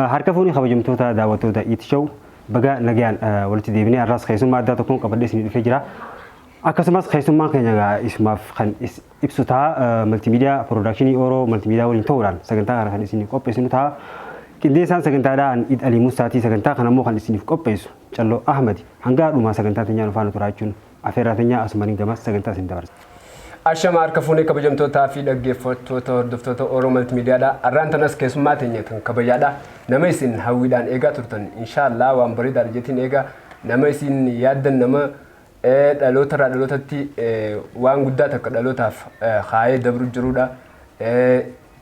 Harka fuunii kabajamtoota daawwattoota Iit Show, baga nagayaan walitti deebinee. Har'aas keessummaa addaa tokkoon qabadhee isinii dhufee jira. Akkasumas keessummaan keenya egaa isumaaf kan ibsu ta'a. Multimedia Production Oro Multimedia waliin ta'uudhaan sagantaa kana kan isinii qopheessinu ta'a. Qindeessaan sagantaadhaa an Id Alii Musaatii, sagantaa kana immoo kan isiniif qopheessu Calloo Ahmadi. Hanga dhumaa sagantaa teenyaa nu faana turaa jechuun afeerraa teenyaa asumaniin gama sagantaa isin dabarsa. Ashama, harka fuunee kabajamtootaa fi dhaggeeffattoota, hordoftoota Oro Multimediaadha. Har'aan tanas keessummaa teenya kan kabajaadha. Nama isin hawwiidhaan eegaa turtan, inshaallah waan bareedaadha jetiin eegaa, nama isin yaaddan, nama dhaloota irraa dhalootatti waan guddaa takka dhalootaaf kaayee dabru jirudha.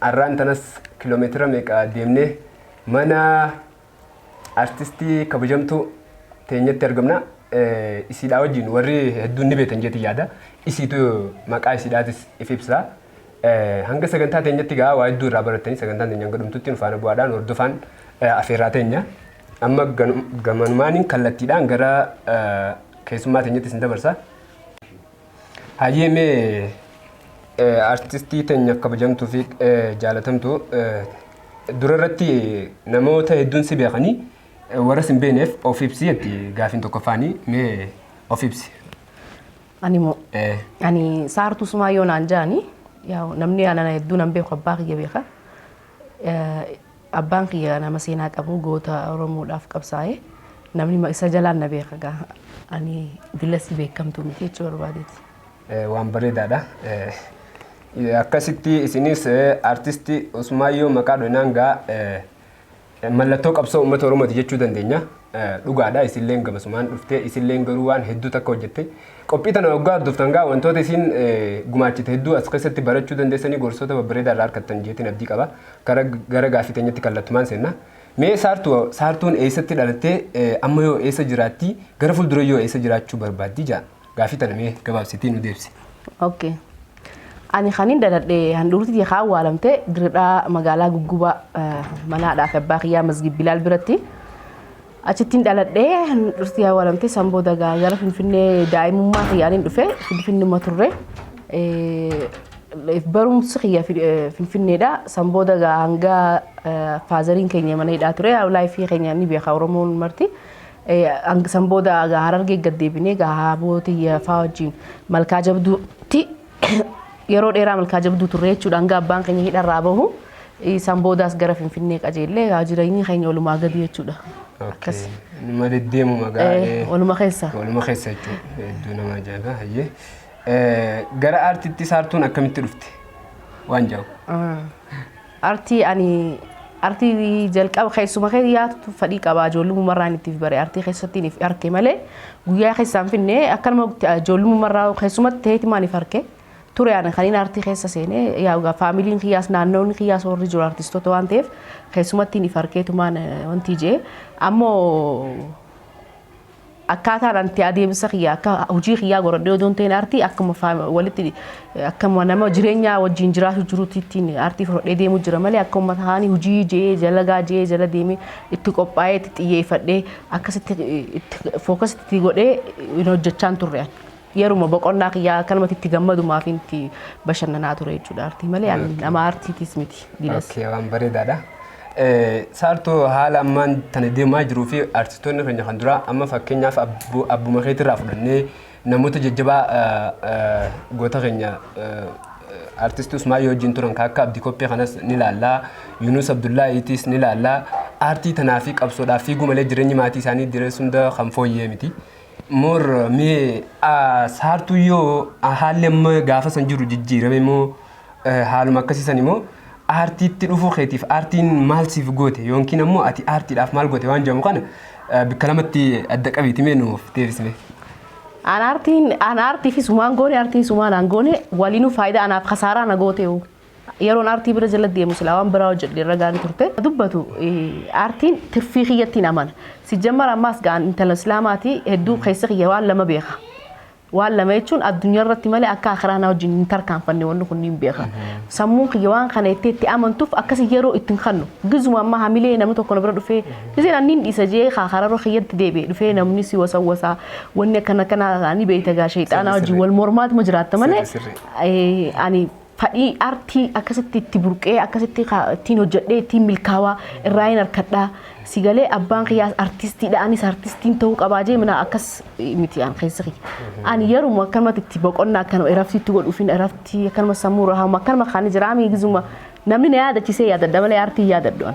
Har'aan tanas kiloomeetira meeqa deemnee mana artistii kabajamtuu teenyatti argamna. Isiidhaa wajjin warri hedduun ni beektan jeetiin yaada. Isiitu maqaa isiidhaatis if ibsa. Hanga sagantaa teenyatti gaa waa hedduu irraa barattanii sagantaan teenya hanga dhumtutti nu faana bu'aadhaan hordofaan afeerraa teenya. Amma gamanumaaniin kallattiidhaan gara keessummaa teenyatti isin dabarsa. Hayyee, mee artistii teenya kabajamtuu fi jaalatamtu, dura irratti namoota hedduun si beekanii warra sin beekneef of ibsi jetti gaafiin tokkoffaanii, mee of ibsi. Ani moo ani Saartuu Sumaayyoo naan jaani. Yaa, namni ana hedduu nan beeku, abbaa kiyya beeka. Abbaan kiyya nama seenaa qabu, goota Oromoodhaaf qabsaa'e. Namni isa jalaan na beeka gaa. Ani dilasi beekamtuu miti jechuu barbaadeeti. Waan bareedaadha. Akkasitti isinis artistii Usmaayyoo maqaa dhoinaan gaa mallattoo qabsoo uummata Oromooti jechuu dandeenya. Dhugaadha, isilleen gamasumaan dhuftee isilleen garuu waan hedduu takka hojjette. Qophii tana waggaa hordoftan gaa wantoota isin gumaachite hedduu as keessatti barachuu dandeessanii gorsoota babbareedaa irraa argattan jeetiin abdii qaba. Gara gaaffii teenyatti kallattumaan seenna. Mee Saartuu, Saartuun eessatti dhalattee, amma yoo eessa jiraatti, gara fuuldura yoo eessa jiraachuu barbaaddi jaa. Gaaffii tana mee gabaabsitii nu deebisi. Okay. Ani kanin dhaladhe handhuurti tiyya kaa awwaalamte Diridhaa, magaalaa Guggubaa, manaadhaa fi abbaa kiyyaa Masgid Bilaal biratti. Achittiin dhaladhee handhuurti tiyya awwaalamte. San booda gara Finfinnee daa'imummaa kiyyaaniin dhufe, Finfinnuma turre. Barumsi kiyya Finfinneedha. San booda hanga fatheriin keenya mana hidhaa ture. Lifeii keenya ni beeka Oromoon marti. San booda Harargee gad deebinee haaboo tiyya faa wajjin Malkaa Jabduutti yeroo dheeraa Malkaa Jabduu turre jechuudha, hanga abbaan keenya hidharraa bahu. San boodaas gara Finfinnee qajeellee jireenyi keenya walumaa gadi jechuudha. Akkas. Numa deddeemu magaalaa. Waluma keessa. Waluma keessa jechuudha. Hedduu nama ajaa'iba. Hayyee. Gara aartiitti Saartuun akkamitti dhufte? Waan jedhu. Artii, ani artii jalqaba keessuma keeyyaatu fedhii qaba. Ijoollummarraan itti bare, artii keessatti if arke malee guyyaa keessaan finne akkanuma ijoollummarraa keessumatti ta'eeti maaliif arke ture. Ani kaniin artii keessa seenee yaa familyn kiyyaas naannoonni kiyyaas warri jiru artistoota waan ta'eef keessumatti if arkeetumaan wanti jee. Ammoo akkaataan anti adeemsa kiyya akka hojii kiyyaa godhadhee odoon ta'in artii akkuma walitti akkuma nama jireenyaa wajjin jiraatu jirutti ittiin artii fudhadhee deemu jira malee akka uummata haanii hojii jee jalagaa jee jala deemee itti qophaa'ee itti xiyyeeffadhee akkasitti itti focus itti godhee hin hojjechaan turre. Yeruma boqonnaa kiyyaa akkanumatti itti gammadumaa fi itti bashannanaa ture jechuudha artii malee ani nama artiitis miti dilas. Okay, waan bareedaadha. Saartuu, haala ammaan tana deemaa jiruu fi artistoonni keenya kan duraa, amma fakkeenyaaf abbuma keetirraa fudhannee namoota jajjabaa goota keenya artistii Usmaayyoo wajjin turan kan akka Abdii Koppee kanas ni ilaallaa, Yunus Abdullaahiitis ni ilaallaa. Aartii tanaa fi qabsoodhaaf fiiguu malee jireenyi maatii isaanii jireessu hunda kan fooyyee miti. Moor mee Saartuu, yoo haalli amma gaafa san jiru jijjiirame moo haaluma akkasii san immoo aartiitti dhufuu keetiif aartiin maal siif goote yookiin ammoo ati aartiidhaaf maal goote waan jedhamu kana bikka lamatti adda qabiiti mee nuuf deebisne. An aartiin, an aartii fi sumaan goone, aartiin sumaan an goone waliinuu faayidaa anaaf kasaaraa na goote. Yeroon aartii bira jala deemu silaa waan biraa hojjedhe irra gaarii turte. Dubbatu aartiin tirfii kiyyattiin amana. Si jammar ammaas ga'an intala Islaamaati hedduu keessa kiyya waan lama beeka. Waan lama jechuun addunyaa irratti malee akka akiraa na wajjin hin tarkaanfanne, wanni kun niin beeka. Sammuun kiyya waan kana itti itti amantuuf akkasi yeroo ittiin kannu. Gizuma amma hamilee namni tokko na bira dhufee gizeen anniin dhiisa jee kakararoo kiyyatti deebi'e dhufee namni si wasawwasaa, wanni akkana akkana ni beeyta gaa, sheexaanaa wajjin wal mormaatuma jiraatta malee ani Fadhii artii akkasitti itti burqee, akkasitti ittiin hojjedhee ittiin milkaawaa irraa hin harkadhaa. Si galee, abbaan kiyyaas artistiidha, anis artistiin ta'uu qabaa jee mina akkas miti an keessa kiyya. Ani yeruma akkanumatti itti boqonnaa akkanuma iraftiitti godhuufin iraftii akkanuma sammuu rahamu akkanuma kaani jiraami gizuma namni na yaadachisee yaadadha malee aartii yaadadhu an.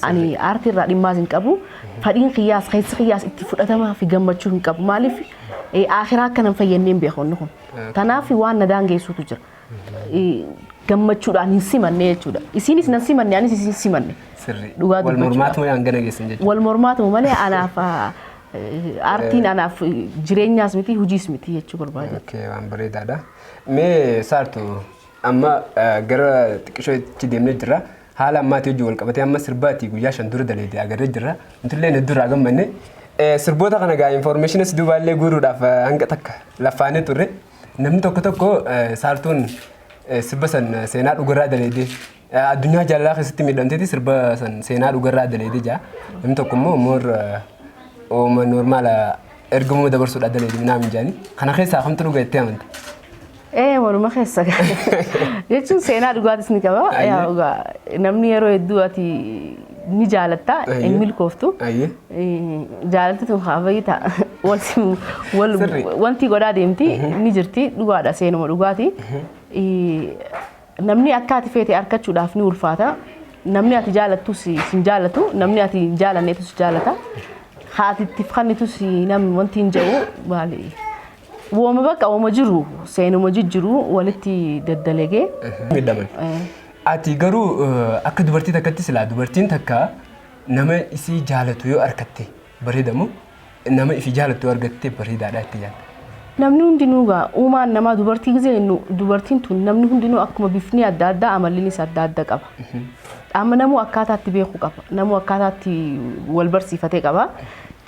Ani aartii irraa dhimmaas hin qabu. Fadhiin kiyyaas keessi kiyyaas itti fudhatamaa fi gammachuu hin qabu. Maaliif, akhiraa akka nan fayyannee hin beeku inni kun. Kanaaf waan na daangeessutu jira. Gammachuudhaan hin simanne jechuudha. Isiinis nan simanne, anis isin simanne. Dhugaa Wal dubbachuudhaaf. Mormaatuma hangana geessan jechuudha. Wal mormaatuma malee anaaf aartiin anaaf jireenyaas miti, hojiis miti jechuu barbaade. Okay, waan bareedaadha. Mee Saartu, amma gara xiqqishootti deemnee jirra. Haala ammaatii hojii wal qabatee amma sirbaati guyyaa 5 dura daleedee agarree jirra. Nutillee hedduu irraa gammanne. Sirboota kana gaa informationis duubaallee guuruudhaaf hanga takka laffaanee turre. Namni tokko tokko Saartuun sirba san seenaa dhugarraa daleedee addunyaa jaalalaa keessatti miidhamteeti sirba san seenaa dhugarraa daleedee jaa. Namni tokko immoo moor ooma normaala ergamuma dabarsuudhaa daleedee minaamin jaani. Kana keessaa kamtu dhuga jettee amanta? Waluma keessa jechuun seenaa dhugaatis ni qaba. Yaa dhugaa, namni yeroo hedduu ati ni jaalatta, hin milkooftu. Jaalalti tun haa fayyita. Wal wanti godhaa deemti ni jirti, dhugaadha, seenuma dhugaati. Namni akka ati feete argachuudhaaf ni ulfaata. Namni ati jaalattus sin jaalatu, namni ati hin jaalanneetus jaalata. Haati itti fannitus namni wanti hin jedhu maali? Wooma bakka wooma jiru seenuma jijjiru walitti daddalegee. Miidhaman. Ati garuu akka dubartii takkatti silaa dubartiin takka nama isii jaalatu yoo argatte bareedamu, nama ifii jaalatu yoo argatte bareedaadha itti yaadda? Namni hundinuu gaa uumaan namaa dubartii gisee jennu, dubartiin tun namni hundinuu akkuma bifni adda addaa amallinis adda adda qaba. Amma namuu akkaataatti beekuu qaba. Namuu akkaataatti wal barsiifatee qaba.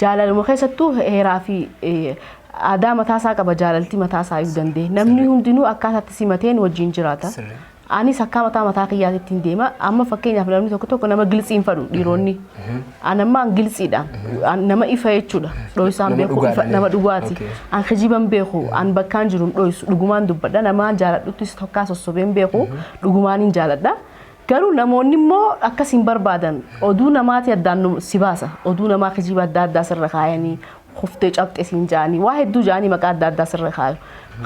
Jaalaluma keessattuu heeraa fi aadaa mataasaa qaba, jaalalti mataasaa iyyuu danda'e. Namni hundinuu akkaataatti simateen wajjin jiraata. Anis akka mataa mataa kiyyaatitti hin deema. Amma fakkeenyaaf namni tokko tokko nama giltsiin fadhu dhiironni. An amma an giltsiidha. An nama ifa jechuudha. Dho'isaan Nama beeku ifa, dhugaadha. Nama dhugaati. An kijiban beeku. An bakkaan jiru hin dho'isu. Dhugumaan dubbadha. Namaan jaaladhuttis tokkaa sossobeen beeku. Dhugumaan hin jaaladha. Garuu namoonni immoo akkas hin barbaadan. Oduu namaati addaan si baasa. Oduu namaa kijiba adda addaa sirra kaayanii kuftee cabxe siin jaanii waa hedduu jaanii maqaa adda addaa sirra kaayu.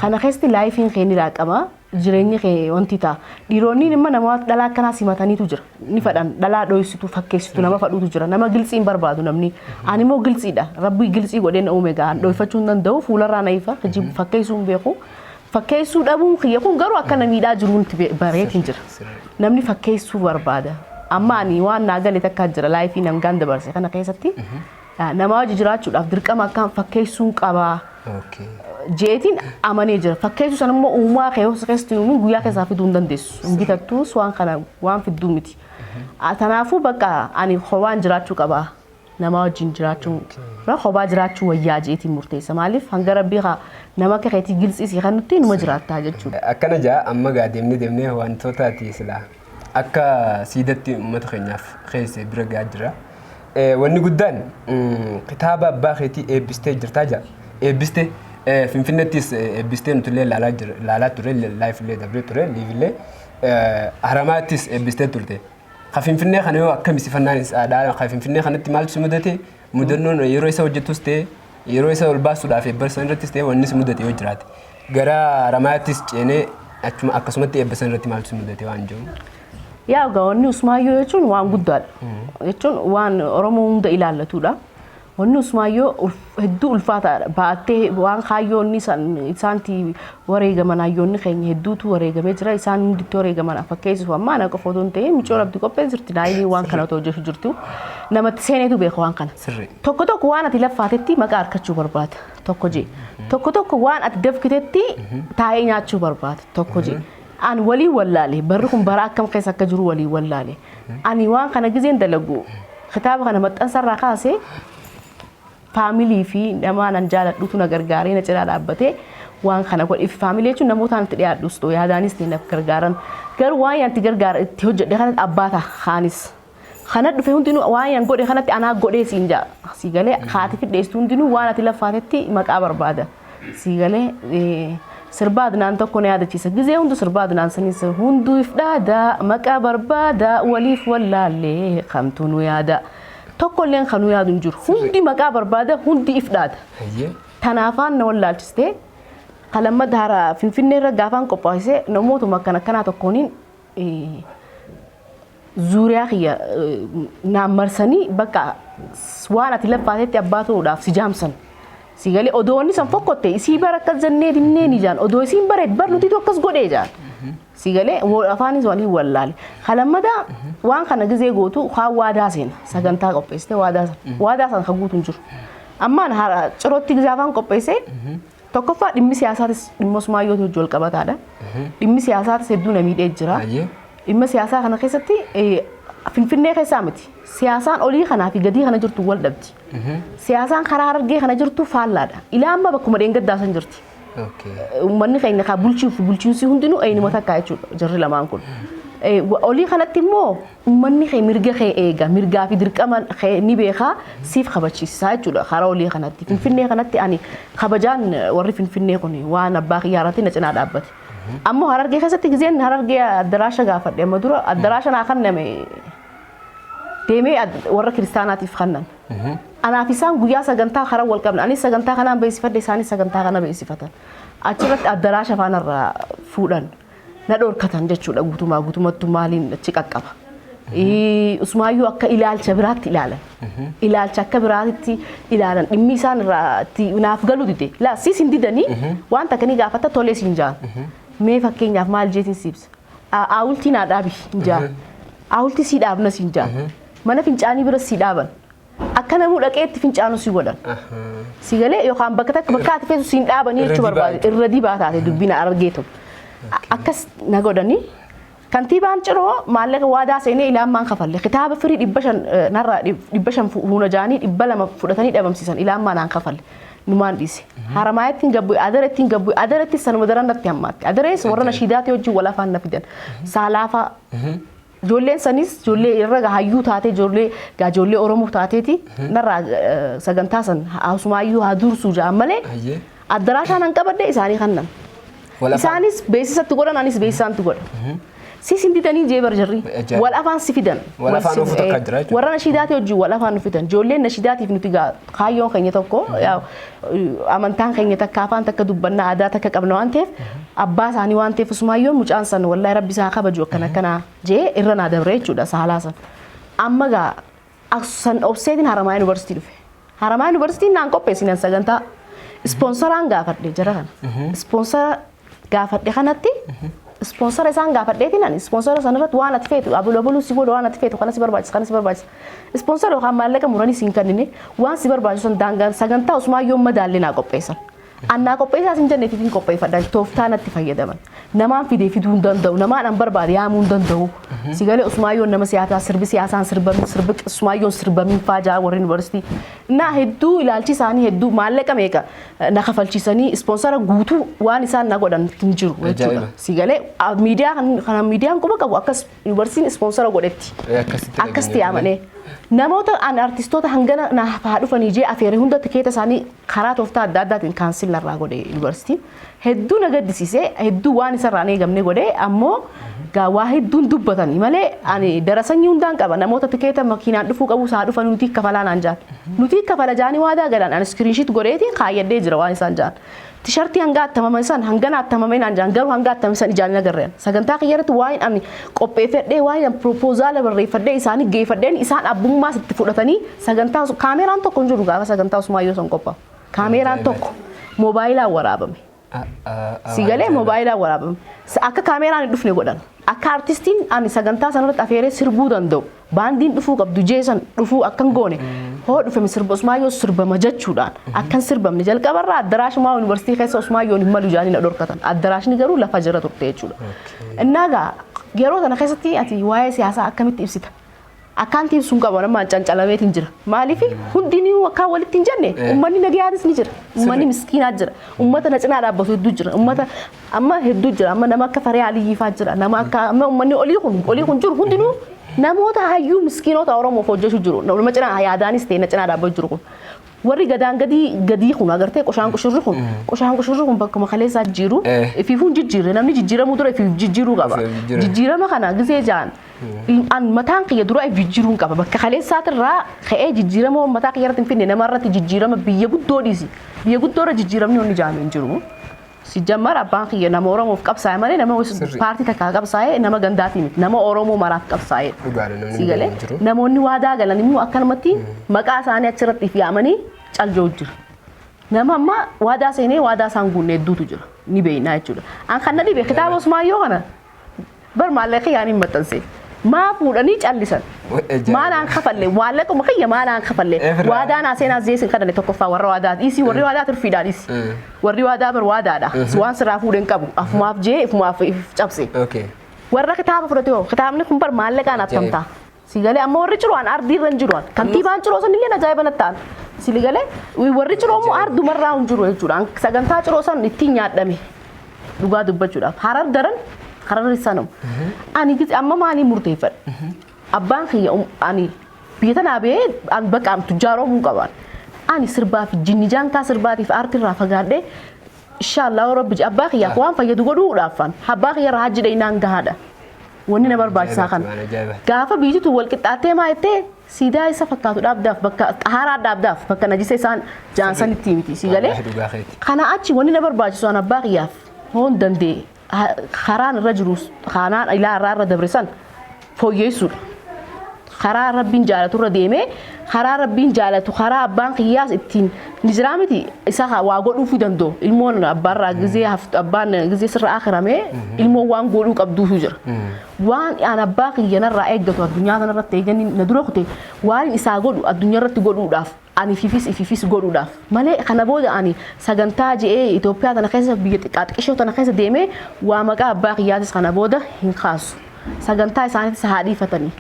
Kana keessatti lifeiin kee ni laaqama. Jireenyi kee wanti ta'a. Dhiironni immoo namoota dhalaa akkanaa simataniitu jira. Ni fadhan, dhalaa dho'isitu fakkeessitu nama fadhuutu jira. Nama giltsii hin barbaadu namni. Ani immoo giltsiidha. Rabbi giltsii godhee na uume gaa dho'ifachuu hin danda'u. Fuularraa na ifa. Kijibu fakkeessuu hin beeku. Fakkeessuu dhabuun kiyya kun garuu akka na miidhaa jiruun bareetiin jira. Namni fakkeessuu barbaada. Amma ani waan naa gale takka jira lifeii nangaan dabarse kana keessatti. Nama wajji jiraachuudhaaf dirqama akkaan fakkeessuun qabaa. Jeetiin amanee jira. Fakkeessuu sana immoo uumaa kee osoo keessatti hin uumin guyyaa keessaa fiduu hin dandeessu. Hin bitattuus, waan kana waan fidduu miti. Kanaafuu bakka ani kophaan jiraachuu qabaa. Nama wajjin jiraachuu kophaa jiraachuu wayyaa jeetiin murteessa. Maaliif, hanga rabbii haa nama akka keetii giltsii si kennutti numa jiraattaa jechuudha. Akkana jaa, amma gaa deemnee deemnee wantoota ati silaa akka siidatti uummata keenyaaf keesse bira gaa jira. Wanni guddaan kitaaba abbaa keetii eebbistee jirtaa jaa. Eebbistee Finfinnettis eebbistee, nutillee ilaalaa jira, ilaalaa ture, live illee dabree ture, live illee Haramaattis eebbistee turte. Ka Finfinnee kana yoo akkami sifannaan isaadha? Ka Finfinnee kanatti maaltu si mudate? Mudannoon yeroo isa hojjettus ta'e, yeroo isa ol baasuudhaaf eebba san irrattis ta'e, wanni si mudate yoo jiraate. Gara Haramaattis ceenee achuma akkasumatti eebba san irratti maaltu si mudate waan jiru? Yaa egaa, wanni Usmaayyoo jechuun waan guddaadha. Jechuun waan Oromoo hunda ilaallatudha. Wanni Usmaayyoo hedduu ulfaataadha. Baattee waan kaayyoonni isaanti wareegaman, hayyoonni keenya hedduutu wareegamee jira. Isaan hunditti wareegaman fakkeessuuf amma ana qofa otoo hin ta'in mucoo abdii qophee jirti. Daa'imni waan kana otoo hojjetu jirtu. Namatti seeneetu beeka waan kana. Tokko tokko waan ati laffaatetti maqaa argachuu barbaada. Tokko jee. Tokko tokko waan ati dafkitetti taa'ee nyaachuu barbaada. Tokko jee. Ani walii wallaale, barri kun bara akkam keessa akka jiru walii wallaale. Ani waan kana gizeen dalagu, kitaaba kana maxxansarraa kaasee family fi nama nan jaaladhutu na gargaaree na cinaa dhaabbatee waan kana godhe. Family jechuun namoota itti dhiyaadhus ta'u yaadaanis ta'e na gargaaran. Garuu waan itti gargaara itti hojjedhe kanatti abbaa ta'a kaanis. Kana dhufe hundinuu waan yan godhe kanatti anaa godhee siin jaa. Si galee, haati fidheessu hundinuu waan ati laffaatetti maqaa barbaada. Si galee. Sirba Adnaan tokko na yaadachiisa. Gizee hundu sirba Adnaan sanis hunduu if dhaadaa maqaa barbaada waliif wallaallee kamtu nu yaada. Tokkolleen kan nu yaadu hin jiru. Hundi maqaa barbaada, hundi if dhaada. Tanaafaan na wallaalchistee kalamma hara Finfinnee irra gaafaan qophaa'isee namootuma akkana akkanaa tokkooniin zuuriyaa kiyya naan marsanii bakka waan ati laffaatetti abbaa ta'uudhaaf si jaamsan. Si galee odoo inni san fokkotte isii bara akkas jennee dinnee ni jaan, odoo isiin bareed bar nutitu akkas godhee jaan. Si galee afaanis waliin wallaale. Kalammadaa waan kana gizee gootu kaan waadaa seena, sagantaa qopheessite waadaa san. Waadaa san kan guutu hin jiru. Ammaan cirootti gizee afaan qopheessee tokkoffaa dhimmi siyaasaatis dhimma Usmaayyootu wajjin wal qabataadha. Dhimmi siyaasaatis hedduu na miidhee jira. Dhimma siyaasaa kana keessatti Finfinnee keessaa miti. Siyaasaan olii kanaa fi gadii kana jirtu wal dhabdi. Siyaasaan karaa Harargee kana jirtu faallaadha. Ilaa amma bakkuma dheengaddaa san jirti. Uummanni keenya kan bulchuu fi bulchiinsi hundinuu eenyuma takka jechuudha jarri lamaan kun. Olii kanatti immoo uummanni kee mirga kee eega, mirgaa fi dirqama kee ni beekaa, siif kabachiisaa jechuudha karaa olii kanatti. Finfinnee kanatti ani kabajaan warri Finfinnee kun waan abbaa kiyyaa irratti na cinaa dhaabbate. Ammoo Harargee keessatti gizeen Harargee addaraasha gaafadhe, amma dura addaraasha naa kenname deemee warra kiristaanaatiif kennan. Anaaf isaan guyyaa sagantaa karaa wal qabna. Anis sagantaa kanaan beeksifadhe, isaanis sagantaa kana beeksifatan. Achirratti addaraasha faanarraa fuudhan. Na dhorkatan jechuudha, guutumaa guutumattu maaliin achi qaqqaba. Usmaayyuu akka ilaalcha biraatti ilaalan. Ilaalcha akka biraatti ilaalan, dhimmi isaan irraa naaf galuu dide. Laa siis hin didanii, waan takka ni gaafata, tolee siin jaan. Mee fakkeenyaaf maal jeetiin siibsa? Aawultii naa dhaabi hin jaan. Aawultii sii dhaabna siin jaan. Mana fincaanii bira sii dhaaban. Akka namuu dhaqee itti fincaanu si godhan. Si galee yookaan bakka takka bakka ati feetu siin dhaabanii jechuu barbaade, irra dibaa taate dubbina argeetu. Akkas na godhanii. Kantiibaan Ciroo maallaqa waadaa seenee ilaammaan kafalle. Kitaaba firii 500 narraa 500 fuuna jaanii 200 fudhatanii dhabamsiisan, ilaammaa naan kafalle. Numaan dhiise. Haramaayaatti hin gabbu, Adareetti hin gabbu, Adareetti sanuma daran natti hammaatti. Adarees warra nashiidaati wajjin wal afaan na fidan. Saalaafaa. Ijoolleen sanis ijoollee irra hayyuu taatee, ijoollee gaa ijoollee Oromoo taateeti narraa sagantaa san haasumaayyuu haa dursuu ja'an malee addaraashaan han qabadde isaanii kannan. Isaanis beeksisatti godhan, anis beeksisaantti godha. Sis hin didanii jee bar jarri. Wal afaan si fidan. Wal afaan ofuutu akka jira jechuudha. Warra nashiidaati wajjin wal afaan nu fidan. Ijoolleen nashiidaatiif nuti gaa kaayyoon keenya tokko, amantaan keenya takka, afaan takka dubbannaa, aadaa takka qabna waan ta'eef, abbaa isaanii waan ta'eef Usmaayyoon mucaan san wallahi rabbi isaa kabaju akkana akkanaa jee irra naa dabre jechuudha saalaa san. Amma gaa san obseetiin Haramaa Yuunivarsiitii dhufe. Haramaa Yuunivarsiitiin naan qopheessinan sagantaa. Ispoonsoraan gaafadhe jara kana. Ispoonsora gaafadhe kanatti ispoonsora isaan gaafadheetiin ani ispoonsora sanarratti waan ati feetu abulu abuluu si godhu, waan ati feetu kana si barbaachisa, kana si barbaachisa. Ispoonsora yookaan maallaqa muranii siin kennine, waan si barbaachisu san daangaan sagantaa Usmaayyoon madaallee naa qopheessan. Annaa qopheessaa sin jenne, fitiin qopheeffadha, tooftaa natti fayyadaman. Namaan fidee fiduu hin danda'u, namaan an barbaade yaamuu hin danda'u. Si galee Usmaayyoon nama siyaasaa, sirbi siyaasaan sirbamin, sirbi Usmaayyoon sirbamin faa jaa warri yuunivarsiitii. Naa hedduu ilaalchi isaanii hedduu, maallaqa meeqa na kafalchiisanii ispoonsara guutuu waan isaan na godhan hin jiru jechuudha. Si galee miidiyaa kana miidiyaan quba qabu akkas yuunivarsiitiin ispoonsara godhetti. Akkasitti yaamanii. Namoota an artistoota hangana naaf haa dhufanii jee afeere hunda tikeeta isaanii karaa tooftaa adda addaatiin cancel narraa godhe yuunivarsiitiin. Hedduu na gaddisiisee, hedduu waan isarraa hin eegamne godhe. Ammoo gaa waa hedduun dubbatanii malee ani darasanyii hundaan qaba. Namoota tikeeta makiinaan dhufuu qabu isaa dhufan nuti kafalaa naan jaan. Nuti kafala jaanii waadaa galan, ani screenshot godheetiin kaayyadhee jira waan isaan jaan. Tishartii hanga attamame san, hangana attamame naan jaan, garuu hanga attamame san ijaan hin agarreen. Sagantaa kiyya irratti waan ani qopheeffadhee, waan ani piroopozaala barreeffadhee isaanii geeffadheen, isaan abbummaas itti fudhatanii sagantaa kaameeraan tokko hin jiru gaafa sagantaa Usmaayyoo san qophaa'u. Kaameeraan tokko moobaayilaan waraabame. Si galee moobaayilaan waraabame. Akka kaameeraan hin dhufne godhan. Akka artistiin ani sagantaa sanarratti afeeree sirbuu danda'u, baandiin dhufuu qabdu jeesan dhufuu akkan goone, hoo dhufeme sirba Usmaayyoo sirbama jechuudhaan akkan sirbamne, jalqabarraa addaraashumaa yuunivarsiitii keessa Usmaayyoon hin malu jaanii na dhorkatan. Addaraashni garuu lafa jira turte jechuudha. Innaa gaa yeroo sana keessatti ati waa'ee siyaasaa akkamitti ibsita? Akkaanti ibsuun qabu nama cancalameetiin jira. Maaliif hundinuu akkaan walitti hin jenne, uummanni nagayaatis ni jira. Uummanni miskiinaa jira. Uummata na cinaa dhaabbatu hedduu jira. Uummata amma hedduu jira. Amma nama akka Faree Aliyyii fa'aa jira. Nama akka amma uummanni olii kun jiru hundinuu namoota hayyuu miskiinota Oromoof hojjechuu jiru. Nama cinaa yaadaanis ta'e na cinaa dhaabbatu jiru kun. Warri gadaan gadii gadii kun agartee qoshaan qushurri kun, qoshaan qushurri kun bakkuma kaleessaa jiru. Ifiifuun jijjiirre, namni jijjiiramuu dura ifiif jijjiiruu qaba. Ifiif jijjiiruu. Jijjiirama kana gisee jaan an mataan kiyya dura if jijjiiruun qaba. Bakka kaleessaatirraa ka'ee jijjiirama mataa kiyya irratti hin finne, nama irratti jijjiirama biyya guddoo dhiisi. Biyya guddoo irra jijjiiramni onni jaame hin jiru. Si jammar abbaan kiyya nama Oromoof qabsaa'e malee nama paartii takkaa qabsaa'e, nama gandaatii miti, nama Oromoo maraaf qabsaa'e. Dhugaadha, namni Si galee hin jiru. Namoonni waadaa galan immoo akkanumatti maqaa isaanii achirratti if yaamanii caljoo jira. Nama amma waadaa seenee waadaa isaan guunne hedduutu jira. Ni beekna jechuudha. An kan na dhibe kitaaba Usmaayyoo kana bar maallaqa kiyyaan hin maxxanse. Maa fuudhanii callisan? Maalaan kafalle? Maallaquma kiyya maalaan kafalle? Efra. Waadaa naa seenaa zeesin kadhanne. Tokkoffaa warra waadaa dhiisii, warri waadaa turfiidhaa dhiisi. Warri waadaa bar waadaadha. Waan sirraa fuudheen qabu. Afumaaf jee ifumaaf if cabse. Warra kitaaba fudhate hoo? Kitaabni kun bar maallaqaan attamtaa. Si galee? Amma warri ciruwaan ardii irra hin jiru. Kantiibaan ciroo san illee ajaa'iba natti ta'an. Si galee? Warri ciroo immoo ardumarraa hin jiru jechuudha. Sagantaa ciroo san ittiin nyaadhame. Dhugaa dubbachuudhaaf. Harar daran harar sanum. Ani gis amma maalii murteeffadhe? Abbaan kiyya ani biyya tanaa ba'ee an bakka tujjaaromuu qaban. Ani sirbaa fi jinni jaankaa sirbaatiif aartiirraa fagaadhee, inshaallah rabbi abbaa kiyyaaf waan fayyadu godhuudhaaf abbaa kiyya irraa hajji dhayinaan gahaadha. Wanni na barbaachisaa kana. Waan ajaa'iba. Gaafa biyyitu wal qixxaattee maa jettee siidaa isa fakkaatu dhaabdaaf, bakka xahaaraa dhaabdaaf, bakka najisa isaan jaansanitti miti, si galee. Wallaahi dhugaa keeti. Kana achi wanni na barbaachisu an abbaa kiyyaaf hoon danda'e karaan irra jiru, kanaan ilaa irraa irra dabre san fooyyeessuudha. Karaa rabbiin jaalatu irra deemee, karaa rabbiin jaalatu, karaa abbaan kiyyaas ittiin ni jiraa miti, isa waa godhuufii danda'u. Ilmoon abbaarraa gizee haftu, abbaan gizee sirra akiramee, ilmoon waan godhuu qabduutu jira. Waan an abbaa kiyya narraa eeggatu addunyaa kanarratti eeganii na dura kute, waan isaa godhu addunyaa irratti godhuudhaaf, ani ififis ififis godhuudhaaf malee, kana booda ani sagantaa je'ee Itoophiyaa tana keessa, biyya xiqqaa xiqqishoo tana keessa deemee waa maqaa abbaa kiyyaatis kana booda hin kaasu. Sagantaa isaaniitis haa dhiifatanii.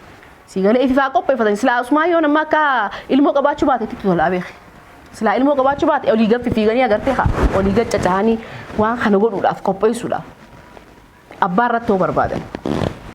Si galee? Ififaa qopheeffatanii. Silaa Usmaan yoo nama akka ilmoo qabaachuu baate itti tolaa beeke. Silaa ilmoo qabaachuu baate olii gad fiiganii agartee haa olii gad cacahanii waan kana godhuudhaaf qopheessuudhaaf. Abbaa irratti hoo barbaadan.